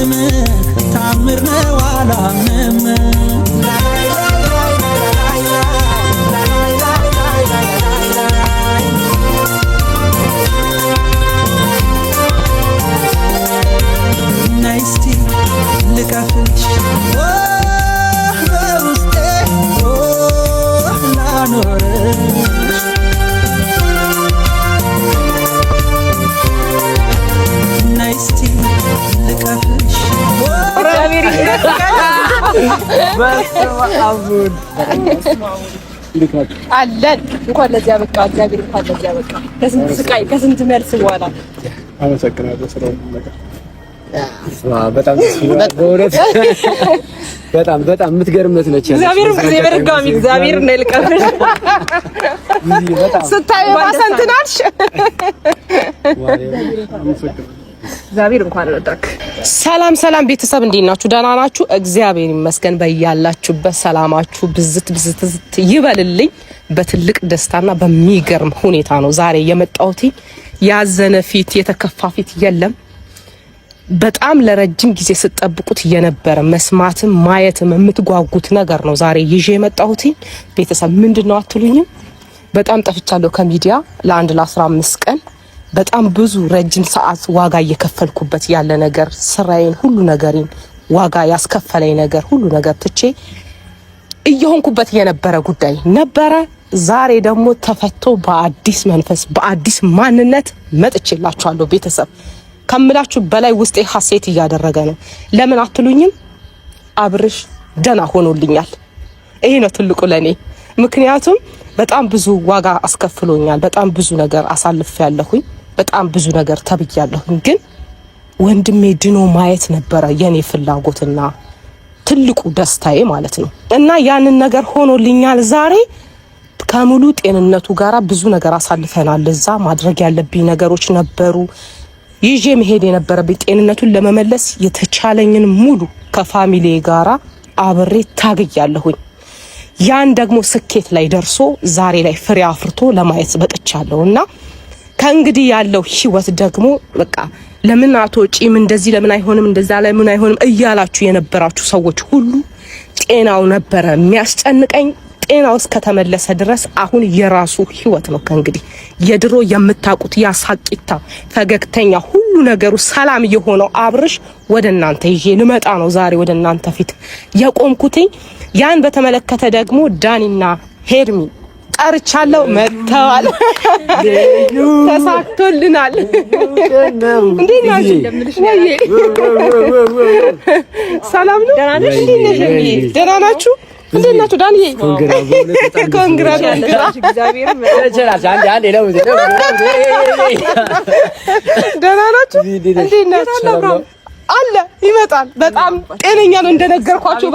አላምንም፣ ታምር ነው አላምንም። ነይ እስቲ ልቀፍሽ በውስጤ ላኖርሽ፣ ነይ እስቲ ልቀፍሽ። አለን። እንኳን ለዚህ ያበቃ እግዚአብሔር፣ እንኳን ለዚህ ያበቃ። ከስንት ስቃይ ከስንት መልስ በኋላ። አመሰግናለሁ ስለሁሉም ነገር። በጣም በእውነት በጣም በጣም የምትገርመት ነች። እግዚአብሔር ጊዜ በድጋሚ እግዚአብሔር ነው ልቀፍሽ። ስታዩ ባሰንትናልሽ። እግዚአብሔር እንኳን ረዳክ። ሰላም ሰላም ቤተሰብ፣ እንዴት ናችሁ? ደህና ናችሁ? እግዚአብሔር ይመስገን። በያላችሁበት ሰላማችሁ ብዝት ብዝት ብዝት ይበልልኝ። በትልቅ ደስታና በሚገርም ሁኔታ ነው ዛሬ የመጣሁት። ያዘነ ፊት፣ የተከፋ ፊት የለም። በጣም ለረጅም ጊዜ ስጠብቁት የነበረ፣ መስማትም ማየትም የምትጓጉት ነገር ነው ዛሬ ይዤ የመጣሁት። ቤተሰብ ምንድን ነው አትሉኝም? በጣም ጠፍቻለሁ ከሚዲያ ለአንድ ለ15 ቀን። በጣም ብዙ ረጅም ሰዓት ዋጋ እየከፈልኩበት ያለ ነገር፣ ስራዬን ሁሉ ነገሬን ዋጋ ያስከፈለኝ ነገር ሁሉ ነገር ትቼ እየሆንኩበት የነበረ ጉዳይ ነበረ። ዛሬ ደግሞ ተፈቶ በአዲስ መንፈስ በአዲስ ማንነት መጥቼላችኋለሁ። ቤተሰብ ከምላችሁ በላይ ውስጤ ሀሴት እያደረገ ነው። ለምን አትሉኝም? አብርሽ ደህና ሆኖልኛል። ይሄ ነው ትልቁ ለኔ። ምክንያቱም በጣም ብዙ ዋጋ አስከፍሎኛል። በጣም ብዙ ነገር አሳልፌያለሁኝ። በጣም ብዙ ነገር ተብያለሁኝ። ግን ወንድሜ ድኖ ማየት ነበረ የኔ ፍላጎትና ትልቁ ደስታዬ ማለት ነው። እና ያንን ነገር ሆኖልኛል። ዛሬ ከሙሉ ጤንነቱ ጋራ ብዙ ነገር አሳልፈናል። እዛ ማድረግ ያለብኝ ነገሮች ነበሩ። ይዤ መሄድ የነበረብኝ ጤንነቱን ለመመለስ የተቻለኝን ሙሉ ከ family ጋራ አብሬ ታግያለሁኝ። ያን ደግሞ ስኬት ላይ ደርሶ ዛሬ ላይ ፍሬ አፍርቶ ለማየት በቅቻለሁ። እና ከእንግዲህ ያለው ህይወት ደግሞ በቃ ለምን አትወጪም፣ እንደዚህ ለምን አይሆንም፣ እንደዛ ለምን አይሆንም እያላችሁ የነበራችሁ ሰዎች ሁሉ ጤናው ነበረ የሚያስጨንቀኝ። ጤናው እስከተመለሰ ድረስ አሁን የራሱ ህይወት ነው። ከእንግዲህ የድሮ የምታውቁት ያ ሳቂታ ፈገግተኛ ሁሉ ነገሩ ሰላም የሆነው አብርሽ ወደ እናንተ ይዤ ልመጣ ነው ዛሬ ወደ እናንተ ፊት የቆምኩትኝ። ያን በተመለከተ ደግሞ ዳኒና ሄርሚ ጠርቻለሁ፣ መጥተዋል። ተሳክቶልናል። እንዴት ናችሁ? ሰላም ነው? እንዴት ነሽ? ደህና ናችሁ? እንዴት ናችሁ? ዳንዬ congra። ደህና ናችሁ? እንዴት ናችሁ? አለ ይመጣል። በጣም ጤነኛ ነው እንደነገርኳችሁ።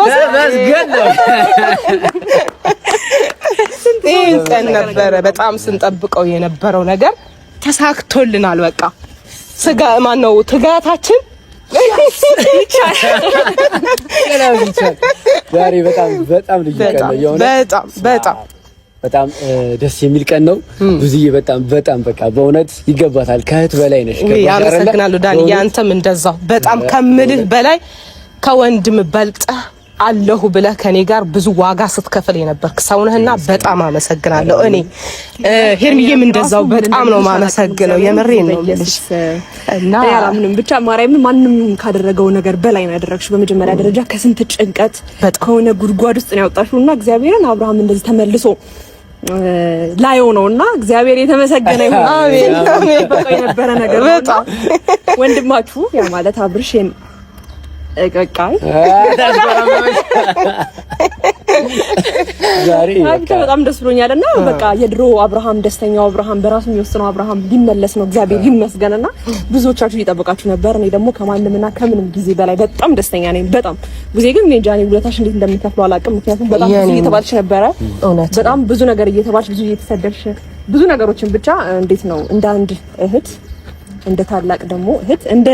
ይህን ቀን ነበረ በጣም ስንጠብቀው የነበረው ነገር ተሳክቶልናል። በቃ ስጋ ማነው ትጋታችን። ዛሬ በጣም በጣም ልዩ ቀን ነው። በጣም በጣም በጣም ደስ የሚል ቀን ነው። ብዙዬ በጣም በጣም በቃ በእውነት ይገባታል። ከእህት በላይ ነሽ። አመሰግናለሁ ዳኒ፣ ያንተም እንደዛው በጣም ከምልህ በላይ ከወንድም በልጠህ አለሁ ብለህ ከኔ ጋር ብዙ ዋጋ ስትከፍል የነበርክ ሰው ነህና በጣም አመሰግናለሁ። እኔ ሄርሚዬም እንደዛው በጣም ነው ማመሰግነው። የምሬን ነው የምልሽ። እና አላምንም ብቻ ማርያምን ማንም ካደረገው ነገር በላይ ነው ያደረግሽው። በመጀመሪያ ደረጃ ከስንት ጭንቀት ከሆነ ጉድጓድ ውስጥ ነው ያወጣሽው እና እግዚአብሔርን አብርሃም እንደዚህ ተመልሶ ላየው ነውና እግዚአብሔር የተመሰገነ ይሁን። አሜን አሜን። በቃ የነበረ ነገር በጣም ወንድማችሁ ያ ማለት አብርሽን በቃ ዛሬ ብቻ በጣም ደስ ብሎኛል እና በቃ የድሮ አብርሃም፣ ደስተኛው አብርሃም፣ በራሱ የሚወስነው አብርሃም ሊመለስ ነው። እግዚአብሔር ይመስገንና ብዙዎቻችሁ እየጠበቃችሁ ነበር። እኔ ደግሞ ከማንምና ከምንም ጊዜ በላይ በጣም ደስተኛ ነኝ። በጣም ጊዜ ግን እኔ እንጃ እኔ ውለታሽ እንዴት እንደምከፍለው አላውቅም። ምክንያቱም በጣም ብዙ እየተባልሽ ነበረ፣ በጣም ብዙ ነገር እየተባልሽ፣ ብዙ እየተሰደብሽ፣ ብዙ ነገሮችን ብቻ እንዴት ነው እንደ አንድ እህት እንደ ታላቅ ደግሞ እህት እንደ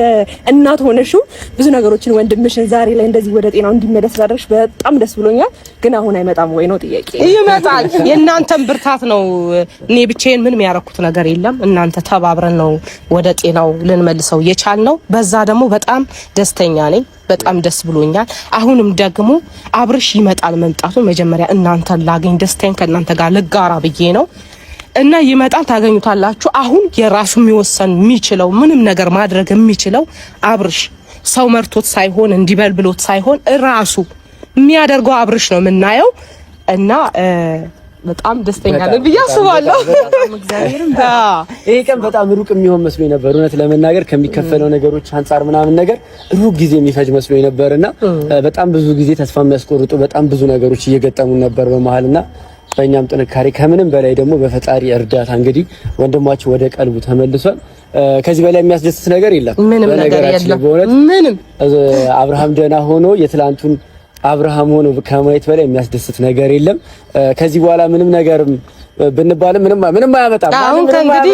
እናት ሆነሽው ብዙ ነገሮችን ወንድምሽን ዛሬ ላይ እንደዚህ ወደ ጤናው እንዲመለስ ስላደረግሽ በጣም ደስ ብሎኛል። ግን አሁን አይመጣም ወይ ነው ጥያቄ። ይመጣል። የእናንተን ብርታት ነው። እኔ ብቻዬን ምንም ያረኩት ነገር የለም። እናንተ ተባብረን ነው ወደ ጤናው ልንመልሰው የቻልነው። በዛ ደግሞ በጣም ደስተኛ ነኝ። በጣም ደስ ብሎኛል። አሁንም ደግሞ አብርሽ ይመጣል። መምጣቱን መጀመሪያ እናንተን ላገኝ ደስታዬን ከእናንተ ጋር ልጋራ ብዬ ነው እና ይመጣል፣ ታገኙታላችሁ። አሁን የራሱ የሚወሰን የሚችለው ምንም ነገር ማድረግ የሚችለው አብርሽ ሰው መርቶት ሳይሆን እንዲበል ብሎት ሳይሆን ራሱ የሚያደርገው አብርሽ ነው የምናየው እና በጣም ደስተኛ ነን ብዬ አስባለሁ። ይሄ ቀን በጣም ሩቅ የሚሆን መስሎኝ ነበር። እውነት ለመናገር ከሚከፈለው ነገሮች አንጻር ምናምን ነገር ሩቅ ጊዜ የሚፈጅ መስሎኝ ነበርና በጣም ብዙ ጊዜ ተስፋ የሚያስቆርጡ በጣም ብዙ ነገሮች እየገጠሙ ነበር በመሀልና በእኛም ጥንካሬ ከምንም በላይ ደግሞ በፈጣሪ እርዳታ እንግዲህ ወንድማችን ወደ ቀልቡ ተመልሷል። ከዚህ በላይ የሚያስደስት ነገር የለም። ምንም ነገር የለም። ምንም አብርሃም ደህና ሆኖ የትላንቱን አብርሃም ሆኖ ከማየት በላይ የሚያስደስት ነገር የለም። ከዚህ በኋላ ምንም ነገርም ብንባልም ምንም ምንም አያመጣም። አሁን ከእንግዲህ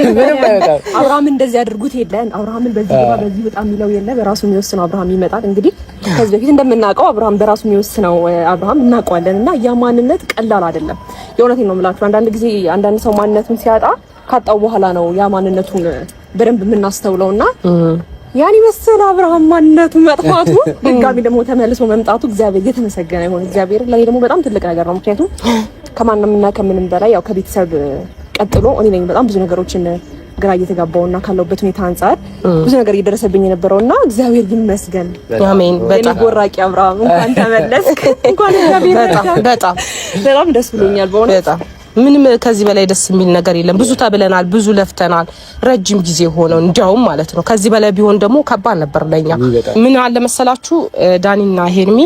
ምንም አያመጣም። አብርሃም እንደዚህ አድርጉት የለን አብርሃምን በዚህ ግባ በዚህ ወጣ የሚለው የለ። በራሱ የሚወስነው አብርሃም ይመጣል። እንግዲህ ከዚህ በፊት እንደምናውቀው አብርሃም በራሱ የሚወስነው አብርሃም እናውቀዋለን። እና ያ ማንነት ቀላል አይደለም። የእውነቴን ነው የምላችሁ። አንዳንድ ጊዜ አንዳንድ ሰው ማንነቱን ሲያጣ ካጣው በኋላ ነው ያ ማንነቱን በደንብ የምናስተውለውና ያን ይመስል አብርሃም ማንነቱ መጥፋቱ ድጋሚ ደግሞ ተመልሶ መምጣቱ እግዚአብሔር የተመሰገነ ይሁን። እግዚአብሔር ለኔ ደግሞ በጣም ትልቅ ነገር ነው። ምክንያቱም ከማንም እና ከምንም በላይ ያው ከቤተሰብ ቀጥሎ እኔ ነኝ በጣም ብዙ ነገሮችን ግራ እየተጋባውና ካለውበት ሁኔታ አንጻር ብዙ ነገር እየደረሰብኝ የነበረውና እግዚአብሔር ይመስገን። አሜን። በጣም ጎራቂ አብርሃም እንኳን ተመለስክ። እንኳን እግዚአብሔር በጣም በጣም ደስ ብሎኛል በእውነት በጣም ምንም ከዚህ በላይ ደስ የሚል ነገር የለም። ብዙ ተብለናል፣ ብዙ ለፍተናል፣ ረጅም ጊዜ ሆነው እንዲያውም ማለት ነው። ከዚህ በላይ ቢሆን ደግሞ ከባድ ነበር ለኛ። ምን አለ መሰላችሁ ዳኒና ሄርሚ፣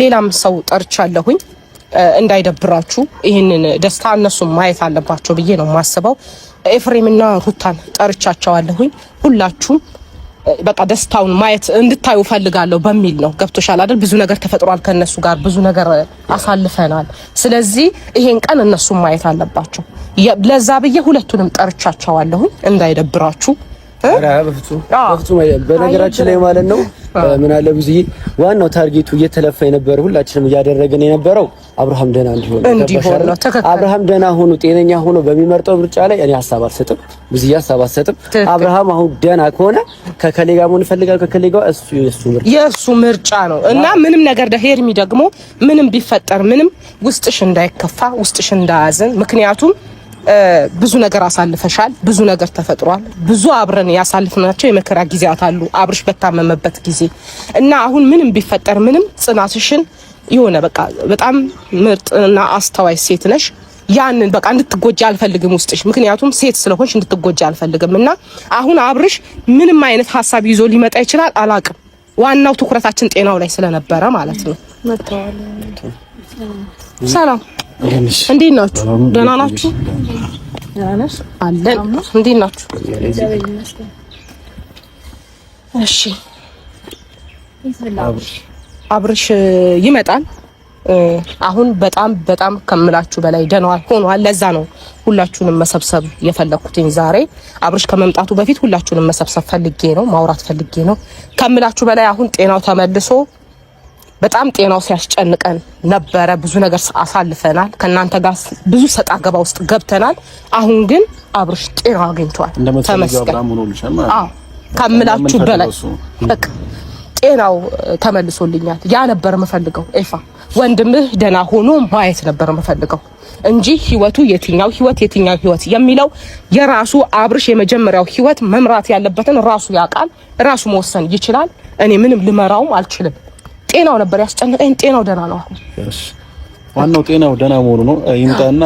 ሌላም ሰው ጠርቻለሁኝ እንዳይደብራችሁ ይህንን ደስታ እነሱም ማየት አለባቸው ብዬ ነው የማስበው። ኤፍሬምና ሩታን ጠርቻቸዋለሁኝ። ሁላችሁም በቃ ደስታውን ማየት እንድታዩ ፈልጋለሁ በሚል ነው። ገብቶሻል አይደል? ብዙ ነገር ተፈጥሯል፣ ከነሱ ጋር ብዙ ነገር አሳልፈናል። ስለዚህ ይሄን ቀን እነሱም ማየት አለባቸው። ለዛ ብዬ ሁለቱንም ጠርቻቸዋለሁኝ እንዳይደብራችሁ። በፍጹም በነገራችን ላይ ማለት ነው ምን አለ ብዙዬ፣ ዋናው target ኡ እየተለፋ የነበረ ሁላችንም እያደረግን የነበረው አብርሃም ደህና እንዲሆን ነው። አብርሃም ደህና ሆኖ ጤነኛ ሆኖ በሚመርጠው ምርጫ ላይ እኔ ሀሳብ አልሰጥም፣ ብዙዬ ሀሳብ አልሰጥም። አብርሃም አሁን ደህና ከሆነ ከከሌ ጋር መሆን ይፈልጋል፣ ከከሌ ጋር እሱ የሱ ምርጫ የሱ ምርጫ ነው እና ምንም ነገር ሄርሚ ደግሞ ምንም ቢፈጠር ምንም ውስጥሽ እንዳይከፋ ውስጥሽ እንዳያዝን፣ ምክንያቱም ብዙ ነገር አሳልፈሻል። ብዙ ነገር ተፈጥሯል። ብዙ አብረን ያሳልፍናቸው የመከራ ጊዜያት አሉ አብርሽ በታመመበት ጊዜ እና አሁን ምንም ቢፈጠር ምንም ጽናትሽን የሆነ በቃ በጣም ምርጥና አስተዋይ ሴት ነሽ። ያንን በቃ እንድትጎጂ አልፈልግም ውስጥሽ፣ ምክንያቱም ሴት ስለሆንሽ እንድትጎጂ አልፈልግም። እና አሁን አብርሽ ምንም አይነት ሀሳብ ይዞ ሊመጣ ይችላል፣ አላቅም። ዋናው ትኩረታችን ጤናው ላይ ስለነበረ ማለት ነው። ሰላም እንዴት ናችሁ? ደህና ናችሁ? አለን። እንዴት ናችሁ? እሺ፣ አብርሽ ይመጣል። አሁን በጣም በጣም ከምላችሁ በላይ ደህና ሆኗል። ለዛ ነው ሁላችሁንም መሰብሰብ የፈለኩትኝ ዛሬ። አብርሽ ከመምጣቱ በፊት ሁላችሁንም መሰብሰብ ፈልጌ ነው፣ ማውራት ፈልጌ ነው። ከምላችሁ በላይ አሁን ጤናው ተመልሶ በጣም ጤናው ሲያስጨንቀን ነበረ። ብዙ ነገር አሳልፈናል። ከእናንተ ጋር ብዙ ሰጣ ገባ ውስጥ ገብተናል። አሁን ግን አብርሽ ጤና አግኝቷል። ተመስገን ከምላችሁ በላይ በቃ ጤናው ተመልሶልኛል። ያ ነበር የምፈልገው። ኤፋ ወንድምህ ደህና ሆኖ ማየት ነበር የምፈልገው እንጂ ህይወቱ የትኛው ህይወት የትኛው ህይወት የሚለው የራሱ አብርሽ የመጀመሪያው ህይወት መምራት ያለበትን ራሱ ያውቃል። ራሱ መወሰን ይችላል። እኔ ምንም ልመራውም አልችልም። ጤናው ነበር ያስጨነቀኝ። ጤናው ደህና ነው አሁን። ዋናው ጤናው ደህና መሆኑ ነው። ይምጣና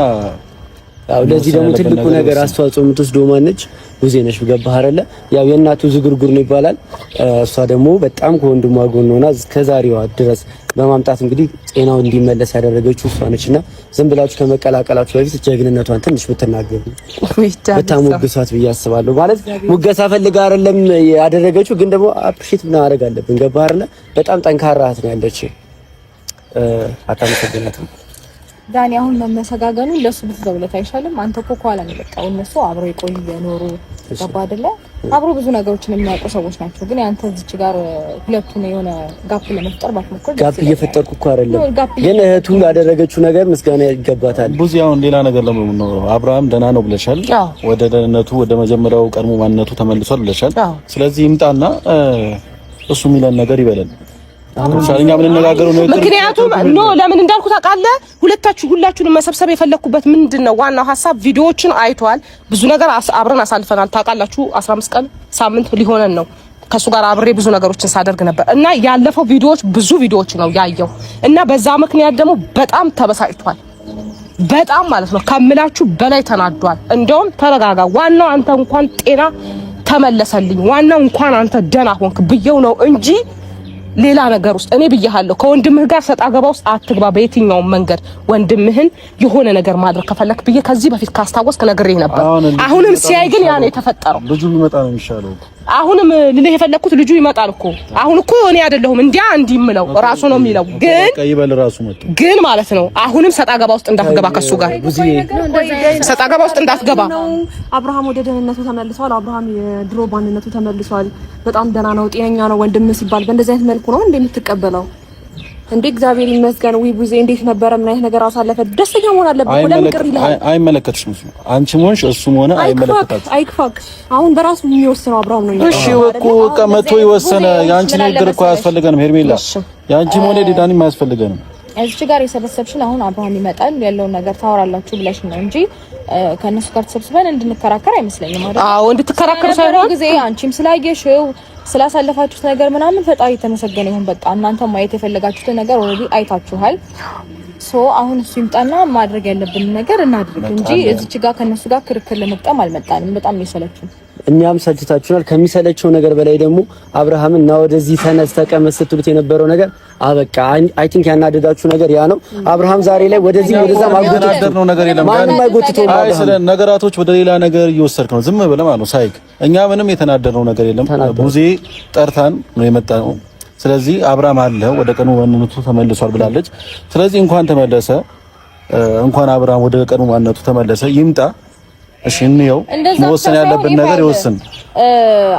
ያው ለዚህ ደግሞ ትልቁ ነገር አስተዋጽኦ የምትወስደው ማነች? ቡዜ ነች። ገባህ አይደለ? ያው የእናቱ ዝግርጉር ነው ይባላል። እሷ ደግሞ በጣም ከወንድሟ ጎን ሆና እስከ ዛሬዋ ድረስ በማምጣት እንግዲህ ጤናው እንዲመለስ ያደረገችው እሷ ነች። እና ዝም ብላችሁ ከመቀላቀላችሁ በፊት ጀግንነቷን ትንሽ ብትናገሩ ብታሞግሷት ብዬ አስባለሁ። ማለት ሙገሳ ፈልጋ አይደለም ያደረገችው፣ ግን ደግሞ appreciate ማድረግ አለብን። ገባህ አይደለ? በጣም ጠንካራ እህት ነው ያለች። አታመሰግናትም? ዳኒ አሁን መመሰጋገኑ ለሱ ብትዘውለት አይሻልም? አንተ እኮ ከኋላ ነው የመጣው። እነሱ አብረው የቆዩ የኖሩ ገባ አይደለ? አብሮ ብዙ ነገሮችን የሚያውቁ ሰዎች ናቸው። ግን አንተ እዚች ጋር ሁለቱን የሆነ gap ለመፍጠር ባትሞክር። gap እየፈጠርኩ እኮ አይደለም፣ ግን እህቱ ላደረገችው ነገር ምስጋና ይገባታል። ብዙ አሁን ሌላ ነገር ለምን ነው አብርሃም ደህና ነው ብለሻል። ወደ ደህንነቱ ወደ መጀመሪያው ቀድሞ ማንነቱ ተመልሷል ብለሻል። ስለዚህ ይምጣና እሱ የሚለን ነገር ይበለን። ምክንያቱም no ለምን እንዳልኩ ታውቃለህ? ሁለታችሁ ሁላችሁንም መሰብሰብ የፈለኩበት ምንድን ነው ዋናው ሀሳብ ቪዲዮዎችን አይቷል። ብዙ ነገር አብረን አሳልፈናል። ታውቃላችሁ 15 ቀን ሳምንት ሊሆነን ነው ከሱ ጋር አብሬ ብዙ ነገሮችን ሳደርግ ነበር እና ያለፈው ቪዲዮዎች ብዙ ቪዲዮዎች ነው ያየው እና በዛ ምክንያት ደግሞ በጣም ተበሳጭቷል። በጣም ማለት ነው ከምላችሁ በላይ ተናዷል። እንደውም ተረጋጋ፣ ዋናው አንተ እንኳን ጤና ተመለሰልኝ፣ ዋናው እንኳን አንተ ደህና ሆንክ ብየው ነው እንጂ ሌላ ነገር ውስጥ እኔ ብያለሁ። ከወንድምህ ጋር ሰጣ ገባ ውስጥ አትግባ። በየትኛውም መንገድ ወንድምህን የሆነ ነገር ማድረግ ከፈለክ ብዬ ከዚህ በፊት ካስታወስክ ነግሬህ ነበር። አሁንም ሲያይ ግን ያ ነው የተፈጠረው። ልጁ ቢመጣ ነው የሚሻለው። አሁንም ልልህ የፈለኩት ልጁ ይመጣል እኮ አሁን እኮ እኔ አይደለሁም እንዲያ እንዲህ የምለው ራሱ ነው የሚለው። ግን ግን ማለት ነው አሁንም ሰጣ ገባ ውስጥ እንዳትገባ ከሱ ጋር ሰጣ ገባ ውስጥ እንዳትገባ። አብርሃም ወደ ደህንነቱ ተመልሷል። አብርሃም የድሮ ማንነቱ ተመልሷል። በጣም ደህና ነው፣ ጤነኛ ነው ወንድም ሲባል በእንደዚህ አይነት መልኩ ነው እንደምትቀበለው እንዴ? እግዚአብሔር ይመስገን። ወይ ቡዜ እንዴት ነበረ? ምን አይነት ነገር አሳለፈ? ደስተኛ መሆን አለበት። ለምን ቅር ይልሃል? አይመለከትሽም። እሱ አንቺም ሆንሽ እሱም ሆነ አይመለከታችሁም። አይክፋክ። አሁን በራሱ የሚወስነው አብርሃም ነው። እሺ እኮ በቃ መቶ ይወሰነ። የአንቺ ንግግር እኮ አያስፈልገንም ሄርሜላ። የአንቺም ሆነ ዲዳኒም አያስፈልገንም። እዚች ጋር የሰበሰብሽን አሁን አብርሃም ይመጣል ያለውን ነገር ታወራላችሁ ብለሽ ነው እንጂ ከእነሱ ጋር ተሰብስበን እንድንከራከር አይመስለኝም። አይደል? አዎ እንድትከራከር ሳይሆን ጊዜ አንቺም ስላየሽው ስላሳለፋችሁት ነገር ምናምን ፈጣሪ የተመሰገነ ይሁን። በቃ እናንተ ማየት የፈለጋችሁትን ነገር already አይታችኋል። so አሁን እሱ ይምጣና ማድረግ ያለብን ነገር እናድርግ እንጂ እዚች ጋር ከነሱ ጋር ክርክር ለመቅጠም አልመጣንም። በጣም ነው የሰለችው። እኛም ሰልችታችሁናል። ከሚሰለቸው ነገር በላይ ደግሞ አብርሃምን እና ወደዚህ ተነስ ተቀመጥ ስትሉት የነበረው ነገር አበቃ። I think ያናደዳችሁ ነገር ያ ነው። አብርሃም ዛሬ ላይ ወደዚህ ወደዛ ማጎተት ነው ነገር የለም። ማንም አይጎትተውም። አይ ስለ ነገራቶች ወደ ሌላ ነገር እየወሰድክ ነው። ዝም ብለህ ማለት ነው ሳይክ። እኛ ምንም የተናደድነው ነገር የለም። ቡዜ ጠርታን ነው የመጣነው። ስለዚህ አብርሃም አለ ወደ ቀኑ ማንነቱ ተመልሷል ብላለች። ስለዚህ እንኳን ተመለሰ፣ እንኳን አብርሃም ወደ ቀኑ ማንነቱ ተመለሰ። ይምጣ እሺ እንየው። መወሰን ያለብን ነገር ይወስን።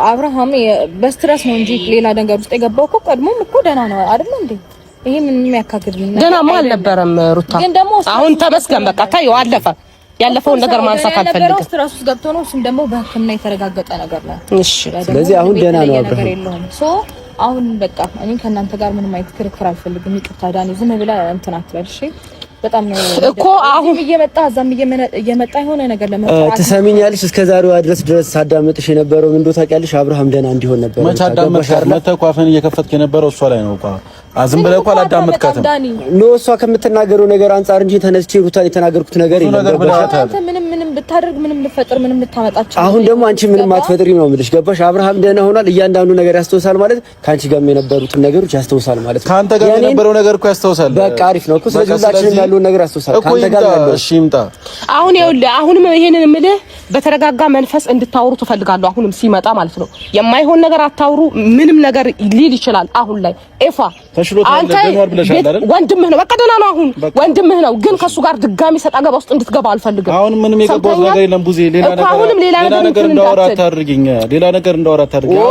አብርሃም በ stress ነው እንጂ ሌላ ነገር ውስጥ የገባው እኮ ቀድሞም እኮ ደህና ነው አይደል እንዴ? ይሄ ምንም የሚያካግድ ነገር ደህናማ አልነበረም ሩታ። አሁን ተመስገን በቃ ታየው፣ አለፈ። ያለፈውን ነገር ማንሳት አልፈልግም። stress ውስጥ ገብቶ ነው። እሱም ደግሞ በሕክምና የተረጋገጠ ነገር ነው። እሺ፣ ስለዚህ አሁን ደህና ነው አብርሃም። so አሁን በቃ እኔ ከእናንተ ጋር ምንም አይነት ክርክር አልፈልግም። ይቅርታ ዳኒ፣ ዝም ብለህ እንትን አትበል እሺ። በጣም ነው እኮ አሁን እየመጣ እዛም እየመጣ የሆነ ነገር ለመፍጠር ትሰሚኛለሽ። እስከ ዛሬዋ ድረስ ሳዳመጥሽ የነበረው ምን እንደው ታውቂያለሽ፣ አብርሃም ደህና እንዲሆን ነበር። መች አዳመጥካት? መተህ እኮ አፍህን እየከፈትክ የነበረው እሷ ላይ ነው እኮ። ዝም ብለህ እኮ አላዳመጥካትም። no እሷ ከምትናገረው ነገር አንጻር እንጂ ተነስቼ ሩታን የተናገርኩት ነገር የለም። አንተ ምንም ምንም ብታደርግ ምንም ልፈጥር ምንም ልታመጣች። አሁን ደግሞ አንቺ ምንም አትፈጥሪም ነው የምልሽ። ገባሽ? አብርሃም ደህና ሆኗል። እያንዳንዱ ነገር ያስታውሳል ማለት ከአንቺ ጋርም የነበሩትን ነገሮች ያስታውሳል ማለት ነው። ከአንተ ጋር የነበረው ነገር እኮ ያስታውሳል። በቃ አሪፍ ነው እኮ። ስለዚህ ሁላችንም ያለውን ነገር ያስታውሳል። ከአንተ ጋር ያለው እሺ፣ ይምጣ። አሁን ይኸውልህ፣ አሁንም ይሄንን የምልህ በተረጋጋ መንፈስ እንድታወሩ ትፈልጋለሁ። አሁንም ሲመጣ ማለት ነው የማይሆን ነገር አታውሩ። ምንም ነገር ሊል ይችላል። አሁን ላይ ኤፋ አንተ ወንድምህ ነው፣ በቃ ደህና ነው። አሁን ወንድምህ ነው፣ ግን ከሱ ጋር ድጋሚ ሰጣ ገባ ውስጥ እንድትገባ አልፈልግም። አሁን ምንም የገባሁት ነገር የለም ቡዜ። ሌላ ነገር አሁንም ሌላ ነገር እንዳወራ አታድርጊኝ። ሌላ ነገር እንዳወራ አታድርጊኝ።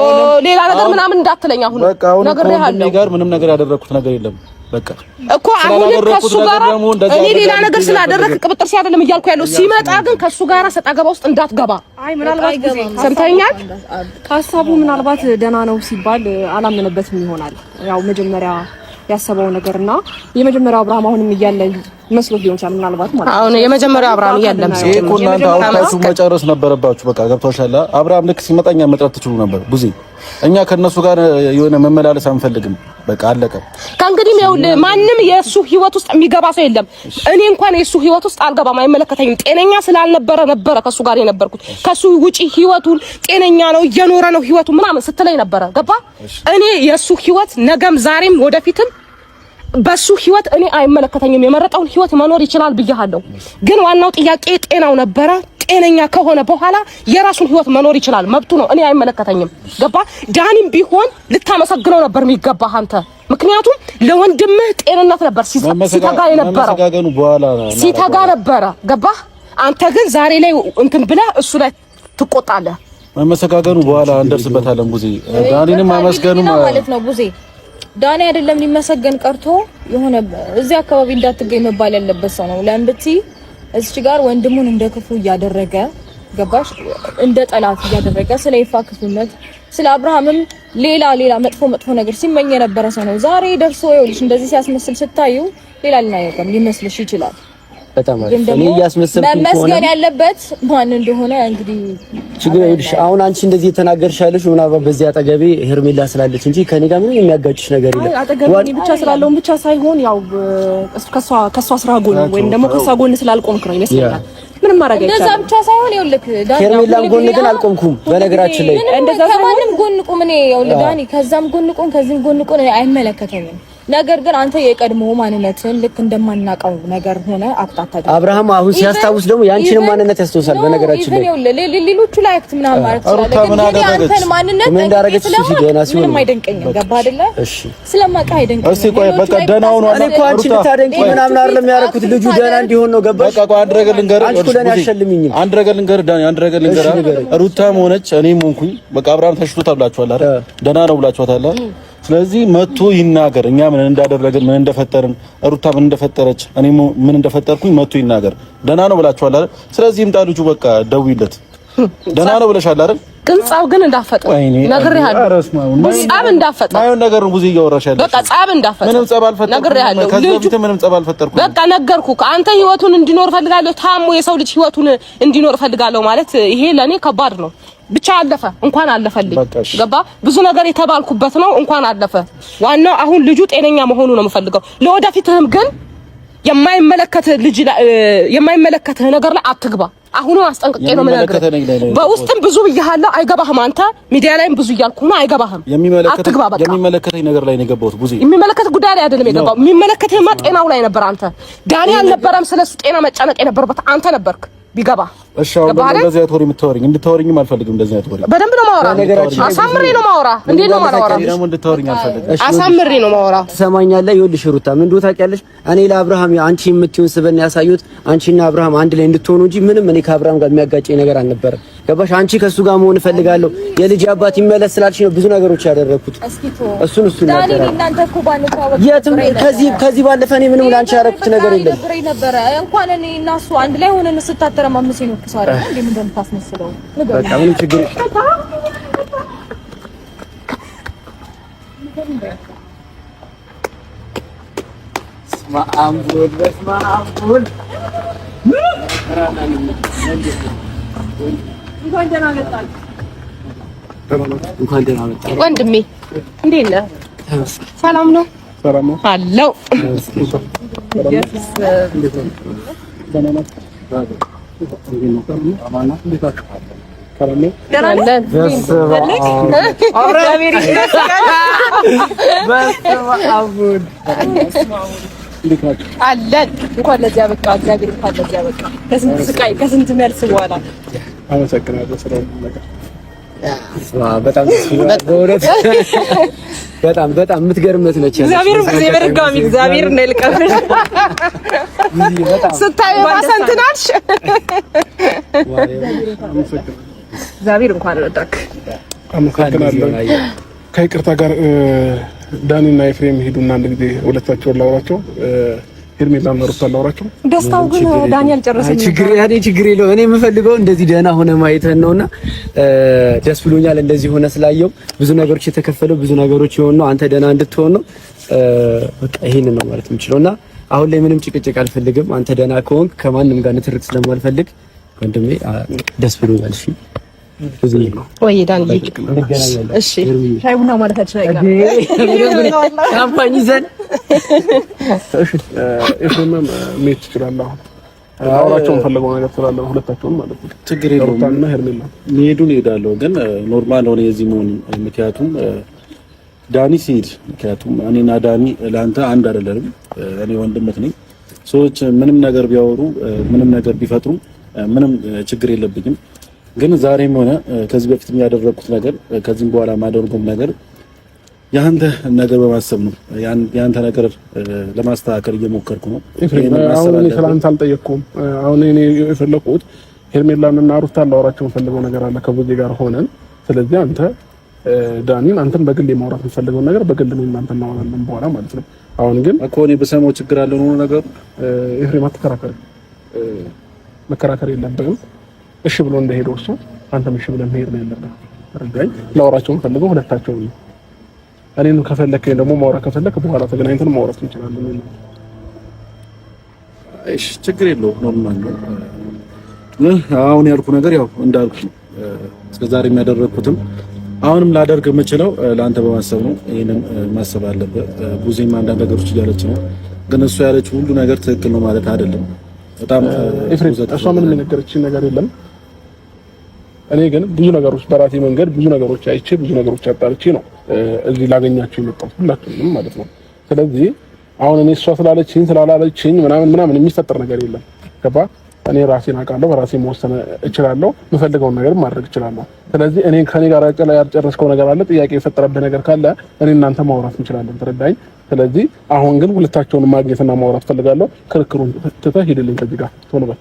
ሌላ ነገር ምናምን እንዳትለኝ። አሁን በቃ አሁን ከወንድሜ ጋር ምንም ነገር ያደረኩት ነገር የለም። በቃ እኮ አሁንም ከሱ ጋር እኔ ሌላ ነገር ስላደረክ ቅብጥር ሲያደለም እያልኩ ያለው ሲመጣ ግን ከሱ ጋር ሰጣ ገባ ውስጥ እንዳትገባ። አይ ምናልባት ጊዜ ሰምተኛል። ሀሳቡ ምናልባት ደህና ነው ሲባል አላመነበትም ይሆናል። ያው መጀመሪያ ያሰበው ነገርና የመጀመሪያው አብርሃም አሁንም እያለ መስሎት ሊሆን ይችላል። ምናልባት ማለት አሁን የመጀመሪያው አብርሃም እያለ ይሄ እኮ እናንተ አውርታችሁ መጨረስ ነበረባችሁ። በቃ ገብቷችኋል። አብርሃም ልክ ሲመጣ እኛ መጥራት ትችሉ ነበር። ቡዜ እኛ ከነሱ ጋር የሆነ መመላለስ አንፈልግም። በቃ አለቀ። ከእንግዲህ ይኸውልህ ማንም የእሱ ህይወት ውስጥ የሚገባ ሰው የለም። እኔ እንኳን የእሱ ህይወት ውስጥ አልገባም፣ አይመለከተኝም። ጤነኛ ስላልነበረ ነበረ ከእሱ ጋር የነበርኩት። ከእሱ ውጪ ህይወቱን ጤነኛ ነው እየኖረ ነው ህይወቱ ምናምን ስትለኝ ነበረ። ገባ? እኔ የእሱ ህይወት ነገም ዛሬም ወደፊትም በሱ ህይወት እኔ አይመለከተኝም። የመረጠውን ህይወት መኖር ይችላል ብያለሁ። ግን ዋናው ጥያቄ ጤናው ነበረ። ጤነኛ ከሆነ በኋላ የራሱን ህይወት መኖር ይችላል፣ መብቱ ነው። እኔ አይመለከተኝም። ገባ? ዳኒም ቢሆን ልታመሰግነው ነበር የሚገባህ አንተ። ምክንያቱም ለወንድምህ ጤንነት ነበር ሲተጋ የነበረው፣ ሲተጋ ነበረ። ገባህ? አንተ ግን ዛሬ ላይ እንትን ብለህ እሱ ላይ ትቆጣለህ። መመሰጋገኑ በኋላ እንደርስበታለን። ቡዜ ዳኒንም ማመስገኑ ማለት ነው። ቡዜ ዳኒ አይደለም ሊመሰገን ቀርቶ የሆነ እዚህ አካባቢ እንዳትገኝ መባል ያለበት ሰው ነው። ለምን ብትይ እዚች ጋር ወንድሙን እንደ ክፉ እያደረገ ገባሽ፣ እንደ ጠላት እያደረገ ስለ ይፋ ክፉነት፣ ስለ አብርሃምም ሌላ ሌላ መጥፎ መጥፎ ነገር ሲመኝ የነበረ ሰው ነው። ዛሬ ደርሶ ይኸውልሽ እንደዚህ ሲያስመስል ስታዩ ሌላ ሌላ ነገር ሊመስልሽ ይችላል። በጣም አሪፍ። እኔ እያስመሰልኩኝ ከሆነ መመስገን ያለበት ማን እንደሆነ እንግዲህ ችግር ይኸውልሽ፣ አሁን አንቺ እንደዚህ የተናገርሽ ያለሽ ምናልባት በዚህ አጠገቤ ሄርሜላ ስላለች እንጂ ከኔ ጋር ምንም የሚያጋጭሽ ነገር የለም። አጠገቤ እኔ ብቻ ስላለውን ብቻ ሳይሆን ያው ከሷ ስራ ጎን ወይም ደግሞ ከሷ ጎን ስላልቆምክ ነው ይመስለኛል። ምንም ማድረግ አይቻልም። እንደዛ ብቻ ሳይሆን ይኸውልህ ዳኒ፣ ሄርሜላም ጎን ግን አልቆምኩም። በነገራችን ላይ እንደዛ ከማንም ጎን ቁም። እኔ ይኸውልህ ዳኒ፣ ከዛም ጎን ቁም፣ ከዚህም ጎን ቁም፣ አይመለከተኝም። ነገር ግን አንተ የቀድሞ ማንነትን ልክ እንደማናውቀው ነገር ሆነ አክት አብርሃም አሁን ሲያስታውስ ደግሞ ያንቺንም ማንነት ያስታውሳል። በነገራችን ላይ ሌሎቹ ላይ act ምናምን ማለት ትችላለህ፣ ግን አንተን ማንነት ምን እንዳደረገች እሱ ደህና ሲሆን ምንም አይደንቀኝም። ገባህ አይደለ? እሺ፣ ስለማውቅህ አይደንቀኝም። እስቲ ቆይ በቃ ደህና ሆኖ እኔ እኮ አንቺ እንድታደንቂ ምናምን አይደለም ያደረኩት፣ ልጁ ደህና እንዲሆን ነው። ገባሽ? በቃ ቆይ አንድ ነገር ልንገርህ፣ አንቺ እኮ ለእኔ አትሸልሚኝም። አንድ ነገር ልንገርህ ዳኒ፣ አንድ ነገር ልንገርህ። ሩታም ሆነች እኔም ሆንኩኝ በቃ አብርሃም ተሽሎታል ብላችኋል አይደል? ደህና ነው ብላችኋታል አይደል? ስለዚህ መጥቶ ይናገር። እኛ ምን እንዳደረግን ምን እንደፈጠርን፣ ሩታ ምን እንደፈጠረች፣ እኔ ምን እንደፈጠርኩኝ መጥቶ ይናገር። ደህና ነው ብላችኋል አይደል? ስለዚህ ይምጣ ልጁ። በቃ ደውይለት። ደህና ነው ብለሻል አይደል? ግን ጻብ ግን እንዳፈጠ ነግሬሃለሁ። ጻብ እንዳፈጠ ማየውን ነገር ነው ብዙ እያወራሽ ያለሽ። በቃ ጻብ እንዳፈጠ ምንም ጻብ አልፈጠርኩም። ነግሬሃለሁ። ከዚህ በፊት ምንም ጻብ አልፈጠርኩም። በቃ ነገርኩህ። አንተ ህይወቱን እንዲኖር ፈልጋለሁ። ታሞ የሰው ልጅ ህይወቱን እንዲኖር ፈልጋለሁ ማለት ይሄ ለኔ ከባድ ነው። ብቻ አለፈ፣ እንኳን አለፈልኝ። ገባ ብዙ ነገር የተባልኩበት ነው። እንኳን አለፈ። ዋናው አሁን ልጁ ጤነኛ መሆኑ ነው የምፈልገው። ለወደፊትህም ግን የማይመለከትህ ልጅ የማይመለከትህ ነገር ላይ አትግባ። አሁኑ አስጠንቅቄ ነው የምነግርህ። በውስጥም ብዙ ብያለሁ፣ አይገባህም። አንተ ሚዲያ ላይም ብዙ እያልኩ ነው፣ አይገባህም። አትግባ። በቃ የሚመለከተኝ ነገር ላይ ነው የገባሁት። ብዙ የሚመለከትህ ጉዳይ ላይ አይደለም የገባው። የሚመለከትህማ ጤናው ላይ ነበር። አንተ ዳኒ አልነበረም ስለሱ ጤና መጨነቅ የነበረበት አንተ ነበርክ። ቢገባ እሺ። አሁን እንደዚህ አይነት ወሬ የምታወሪኝ እንድታወሪኝም አልፈልግም። እንደዚህ አይነት ወሬ በደንብ ነው የማወራ። አሳምሬ ነው የማወራ። እንዴት ነው የማወራ? ደግሞ እንድታወሪኝ አልፈልግም። አሳምሬ ነው የማወራ። ትሰማኛለህ? ይኸውልሽ ሩታ ምን እንደው ታውቂያለሽ፣ እኔ ለአብርሃም አንቺ የምትይውን ስበን ያሳዩት አንቺና አብርሃም አንድ ላይ እንድትሆኑ እንጂ ምንም እኔ ከአብርሃም ጋር የሚያጋጨኝ ነገር አልነበረም። ገባሽ? አንቺ ከእሱ ጋር መሆን እፈልጋለሁ የልጅ አባት ይመለስ ስላልሽ ነው ብዙ ነገሮች ያደረኩት። እሱን እሱን የትም ከዚህ ባለፈ እኔ ምንም ለአንቺ ያደረኩት ነገር የለም። እንኳን እኔ እና እሱ አንድ ላይ ሆነን ስታተረማምስ ነው ሰው አይደል እንዴ? ምን እንደምታስመስለው በቃ ምንም ችግር እንኳን ደህና መጣህ ወንድሜ። እንዴት ነህ? ሰላም ነው አለው። አለን። እንኳን ለዚህ አበቃ እግዚአብሔር፣ እንኳን ለዚህ አበቃ። ከስንት ስቃይ ከስንት መልስ በኋላ አመሰግናለሁ ስለሁሉም ነገር። በጣም በእውነት በጣም በጣም የምትገርመት ነች። እግዚአብሔር ጊዜ በድጋሚ እግዚአብሔር እንዳይልቀፍሽ ስታይ ባሰንትን አልሽ። እግዚአብሔር እንኳን ረዳክ። አመሰግናለሁ። ከይቅርታ ጋር ዳኒና ኤፍሬም ሄዱና አንድ ጊዜ ሁለታቸውን ላውራቸው፣ ሄርሜላና ሩታ ላውራቸው። ደስታው ግን ዳኒ አልጨረሰም። ችግር ያኔ ችግር የለውም። እኔ የምፈልገው እንደዚህ ደህና ሆነ ማየትህን ነውና ደስ ብሎኛል። እንደዚህ ሆነ ስላየው ብዙ ነገሮች የተከፈለው ብዙ ነገሮች የሆነው አንተ ደህና እንድትሆን ነው። በቃ ይሄንን ነው ማለት የምችለውና አሁን ላይ ምንም ጭቅጭቅ አልፈልግም። አንተ ደህና ከሆንክ ከማንም ጋር ንትርክ ስለማልፈልግ ወንድሜ ደስ ብሎኛል። እሺ ወይ ዳንዬ፣ እሺ ሻይ ቡና ማለታችን አይቀርም። ሻምፓኝ ይዘን እሺ። ኤፍሬምም መሄድ ትችላለህ። አሁን አውራቸው የምፈልገው ነገር ስላለ ሁለታቸውም ማለት ነው። ችግር የለውም። ሩታና ሄርሜላ መሄዱን እሄዳለሁ፣ ግን normal ሆነ የዚህ መሆን ምክንያቱም ዳኒ ሲሄድ፣ ምክንያቱም እኔና ዳኒ ለአንተ አንድ አይደለንም። እኔ ወንድምህ ነኝ። ሰዎች ምንም ነገር ቢያወሩ ምንም ነገር ቢፈጥሩ ምንም ችግር የለብኝም። ግን ዛሬም ሆነ ከዚህ በፊት ያደረግኩት ነገር ከዚህም በኋላ የማደርገውም ነገር የአንተ ነገር በማሰብ ነው። የአንተ ነገር ለማስተካከል እየሞከርኩ ነው። አሁን እኔ ስለ አልጠየቅኩም። አሁን እኔ የፈለኩት ሄርሜላን እና ሩታን ላወራቸው የምፈልገው ነገር አለ ከቡዜ ጋር ሆነን። ስለዚህ አንተ ዳኒን፣ አንተን በግል የማውራት የምፈልገው ነገር በግል ነው እናንተ እናወራለን በኋላ ማለት ነው። አሁን ግን እኮ እኔ ብሰማው ችግር አለው ነው ነገሩ። ኤፍሬም አትከራከር፣ መከራከር የለብህም። እሺ ብሎ እንደሄደው እሱ አንተም እሺ ብለህ መሄድ ነው ያለብህ። ረዳኝ። ላወራቸው የምፈልገው ሁለታቸው ነው። እኔን ከፈለከኝ ደግሞ ማውራት ከፈለክ በኋላ ተገናኝተን ማውራት እንችላለን። እሺ ችግር የለውም normal ነው። አሁን ያልኩ ነገር ያው እንዳልኩ እስከዛሬ የሚያደረግኩትም አሁንም ላደርግ የምችለው ለአንተ በማሰብ ነው። ይሄንን ማሰብ አለብህ። ቡዜም አንዳንድ ነገሮች እያለች ነው፣ ግን እሱ ያለችው ሁሉ ነገር ትክክል ነው ማለት አይደለም። በጣም ኤፍሬም፣ እሷ ምንም የነገረችኝ ነገር የለም። እኔ ግን ብዙ ነገሮች በራሴ መንገድ ብዙ ነገሮች አይቼ ብዙ ነገሮች አጣርቼ ነው እዚህ ላገኛቸው የመጣሁት ሁላችሁንም ማለት ነው። ስለዚህ አሁን እኔ እሷ ስላለችኝ ስላላለችኝ ምናምን ምናምን የሚፈጠር ነገር የለም። ገባ? እኔ ራሴን አውቃለሁ፣ በራሴ መወሰን እችላለሁ፣ የምፈልገውን ነገር ማድረግ እችላለሁ። ስለዚህ እኔ ከኔ ጋር ያልጨረስከው ነገር አለ፣ ጥያቄ የፈጠረብህ ነገር ካለ እኔ እናንተ ማውራት እንችላለን። ተረዳኝ። ስለዚህ አሁን ግን ሁለታቸውን ማግኘትና ማውራት ፈልጋለሁ። ክርክሩን ትተህ ሂድልኝ ከዚህ ጋር ቶሎ በል።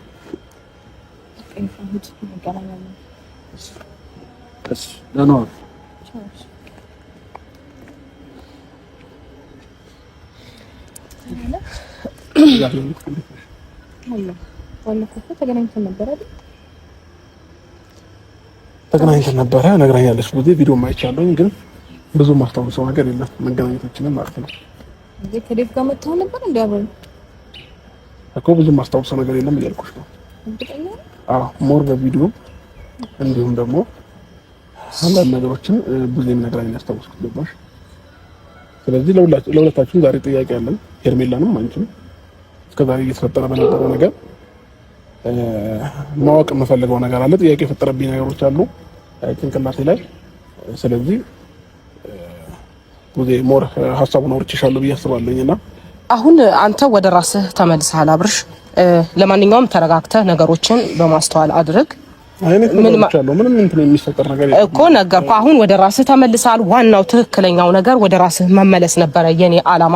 ተገናኝተን ነበረ አይደል? ተገናኝተን ነበረ ነግራኛለች። ብዙ ቪዲዮ አይቻለሁኝ፣ ግን ብዙ ማስታወሰው ነገር የለም መገናኘታችንን ማለት ነው። እንዴ ከዴቭ ጋር መጥተው ነበር እንዴ? አብረን እኮ ብዙ ማስታወሰው ነገር የለም እያልኩሽ ነው። አዎ more በቪዲዮ እንዲሁም ደግሞ አንዳንድ ነገሮችን ብዙ ነግራኝ ያስታወስኩት ገባሽ። ስለዚህ ለሁለታችሁም ዛሬ ጥያቄ አለን፣ ሄርሜላንም አንቺም እስከዛሬ እየተፈጠረ በነበረው ነገር ማወቅ የምፈልገው ነገር አለ። ጥያቄ የፈጠረብኝ ነገሮች አሉ ጭንቅላቴ ላይ። ስለዚህ ብዙ more ሀሳቡን አውርቼሻለሁ ብዬ አስባለሁኝ እና አሁን አንተ ወደ ራስህ ተመልሰሃል አብርሽ። ለማንኛውም ተረጋግተህ ነገሮችን በማስተዋል አድርግ። ምንም እንትን የሚፈጠር ነገር እኮ ነገርኩህ። አሁን ወደ ራስህ ተመልሰሃል። ዋናው ትክክለኛው ነገር ወደ ራስህ መመለስ ነበረ የኔ አላማ።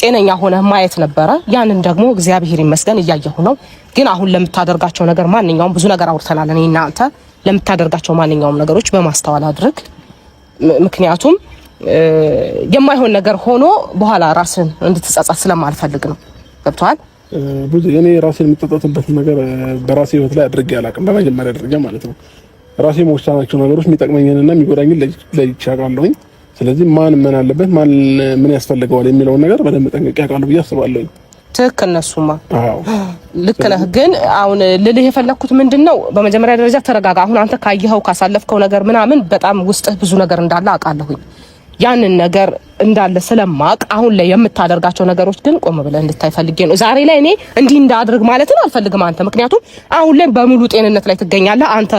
ጤነኛ ሆነ ማየት ነበረ። ያንን ደግሞ እግዚአብሔር ይመስገን እያየሁ ነው። ግን አሁን ለምታደርጋቸው ነገር ማንኛውም ብዙ ነገር አውርተናል እኔና አንተ። ለምታደርጋቸው ማንኛውም ነገሮች በማስተዋል አድርግ። ምክንያቱም የማይሆን ነገር ሆኖ በኋላ ራስን እንድትጸጸት ስለማልፈልግ ነው። ገብቶሃል? ብዙ እኔ ራሴን የምጸጸትበት ነገር በራሴ ህይወት ላይ አድርጌ አላውቅም። በመጀመሪያ ደረጃ ማለት ነው ራሴ መወሰናቸው ነገሮች የሚጠቅመኝንና የሚጎዳኝን ለይቼ አውቃለሁኝ። ስለዚህ ማን ምን አለበት ማን ምን ያስፈልገዋል የሚለውን ነገር በደንብ ጠንቅቄ አውቃለሁ ብዬ አስባለሁኝ። ትክክል ነህ። እሱማ ልክ ነህ። ግን አሁን ልልህ የፈለግኩት ምንድን ነው፣ በመጀመሪያ ደረጃ ተረጋጋ። አሁን አንተ ካየኸው ካሳለፍከው ነገር ምናምን በጣም ውስጥህ ብዙ ነገር እንዳለ አውቃለሁኝ። ያንን ነገር እንዳለ ስለማቅ አሁን ላይ የምታደርጋቸው ነገሮች ግን ቆም ብለህ እንድታይ ፈልጌ ነው። ዛሬ ላይ እኔ እንዲህ እንዳድርግ ማለትን አልፈልግም አንተ፣ ምክንያቱም አሁን ላይ በሙሉ ጤንነት ላይ ትገኛለህ። አንተ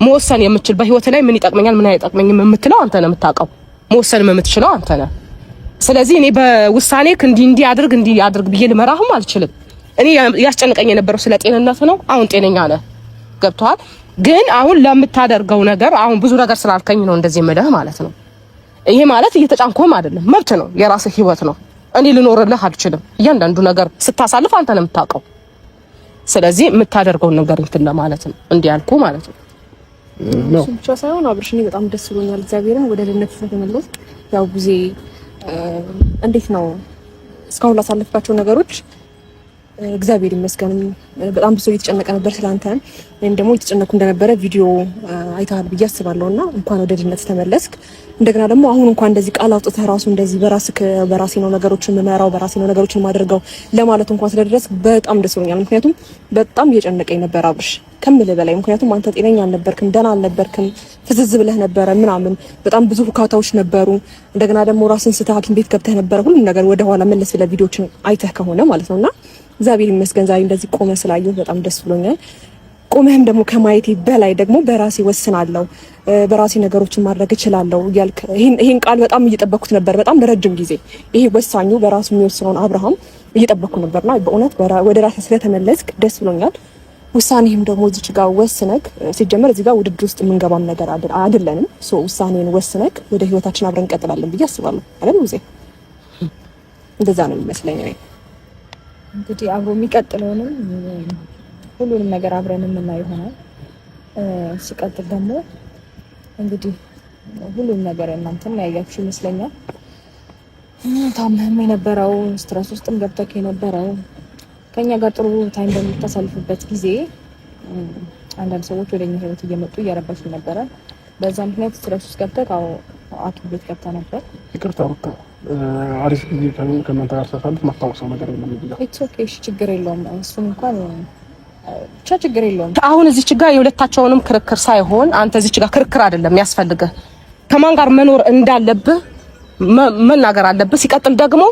መወሰን የምችል በህይወት ላይ ምን ይጠቅመኛል ምን አይጠቅመኝም የምትለው አንተ ነህ የምታውቀው፣ መወሰን የምትችለው አንተ ነህ። ስለዚህ እኔ በውሳኔ እንዲህ እንዲህ አድርግ እንዲህ አድርግ ብዬ ልመራህም አልችልም። እኔ ያስጨንቀኝ የነበረው ስለ ጤንነት ነው። አሁን ጤነኛ ነህ፣ ገብቶሃል። ግን አሁን ለምታደርገው ነገር አሁን ብዙ ነገር ስላልከኝ ነው እንደዚህ የምልህ ማለት ነው። ይሄ ማለት እየተጫንኩህም አይደለም፣ መብት ነው፣ የራስህ ህይወት ነው። እኔ ልኖርልህ አልችልም። እያንዳንዱ ነገር ስታሳልፍ አንተ ነው የምታውቀው። ስለዚህ የምታደርገውን ነገር እንትን ለማለት ነው እንዲህ ያልኩህ ማለት ነው። እሱ ብቻ ሳይሆን አብርሽ፣ እኔ በጣም ደስ ብሎኛል። እግዚአብሔርን ወደ ድነት ስለተመለስ ያው ጊዜ እንዴት ነው እስካሁን ላሳለፍካቸው ነገሮች እግዚአብሔር ይመስገን። በጣም ብዙ እየተጨነቀ ነበር ስላንተ፣ ወይም ደግሞ እየተጨነኩ እንደነበረ ቪዲዮ አይተሃል ብዬ አስባለሁ። እና እንኳን ወደ ድነት ተመለስክ። እንደገና ደግሞ አሁን እንኳን እንደዚህ ቃል አውጥተህ ራሱ እንደዚህ በራስህ በራሴ ነው ነገሮችን የምመራው በራሴ ነው ነገሮችን የማደርገው ለማለት እንኳን ስለደረስክ በጣም ደስ ብሎኛል። ምክንያቱም በጣም እየጨነቀኝ ነበር አብርሽ ከምልህ በላይ። ምክንያቱም አንተ ጤነኛ አልነበርክም፣ ደህና አልነበርክም፣ ፍዝዝ ብለህ ነበረ ምናምን። በጣም ብዙ ሁካታዎች ነበሩ። እንደገና ደግሞ ራስን ስተህ ሐኪም ቤት ገብተህ ነበረ። ሁሉም ነገር ወደኋላ መለስ ብለህ ቪዲዮችን አይተህ ከሆነ ማለት ነውና እግዚአብሔር ይመስገን ዛሬ እንደዚህ ቆመ ስላየሁ በጣም ደስ ብሎኛል። ቆመህም ደግሞ ከማየቴ በላይ ደግሞ በራሴ ወስናለሁ፣ በራሴ ነገሮችን ማድረግ እችላለሁ እያልክ ይሄን ቃል በጣም እየጠበኩት ነበር፣ በጣም ለረጅም ጊዜ። ይሄ ወሳኙ በራሱ የሚወስነውን አብርሃም እየጠበኩ ነበርና በእውነት ወደ ራሴ ስለተመለስክ ደስ ብሎኛል። ውሳኔህም ደግሞ እዚች ጋር ወስነክ፣ ሲጀመር እዚህ ጋር ውድድር ውስጥ የምንገባም ነገር አይደለንም። So ውሳኔን ወስነክ ወደ ህይወታችን አብረን እንቀጥላለን ብዬ አስባለሁ። አይደል ቡዜ? እንደዛ ነው የሚመስለኝ እኔ። እንግዲህ አብሮ የሚቀጥለውንም ሁሉንም ነገር አብረን የምናየው ይሆናል። ሲቀጥል ደግሞ እንግዲህ ሁሉም ነገር እናንተም ያያችሁ ይመስለኛል። ታምህም የነበረው፣ stress ውስጥም ገብተክ የነበረው፣ ከኛ ጋር ጥሩ time በምታሳልፍበት ጊዜ አንዳንድ ሰዎች ወደ እኛ ህይወት እየመጡ እየረበሹ ነበረ። በዛ ምክንያት stress ውስጥ ገብተህ ሐኪም ቤት ገብተህ ነበር። ይቅርታ ሩታ፣ አሪፍ ጊዜ ከእናንተ ጋር ሳሳልፍ ማስታወሰው ነገር የለም። እዚህ ጋር It's okay፣ እሺ፣ ችግር የለውም። እሱም እንኳን ብቻ ችግር የለውም። አሁን እዚች ጋር የሁለታቸውንም ክርክር ሳይሆን አንተ እዚች ጋር ክርክር አይደለም የሚያስፈልግህ፣ ከማን ጋር መኖር እንዳለብህ መናገር አለብህ። ሲቀጥል ደግሞ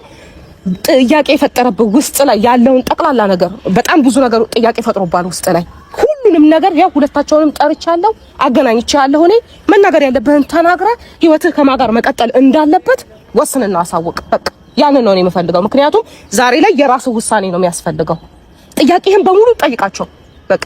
ጥያቄ የፈጠረብህ ውስጥ ላይ ያለውን ጠቅላላ ነገር፣ በጣም ብዙ ነገር ጥያቄ ፈጥሮብሃል ውስጥ ላይ፣ ሁሉንም ነገር ያው ሁለታቸውንም ጠርቻለሁ፣ አገናኝቻለሁ። እኔ መናገር ያለብህን ተናግረህ ህይወትህ ከማን ጋር መቀጠል እንዳለበት ወስንና አሳውቅ። በቃ ያንን ነው እኔ የምፈልገው። ምክንያቱም ዛሬ ላይ የራስህ ውሳኔ ነው የሚያስፈልገው። ጥያቄህን በሙሉ ጠይቃቸው። በቃ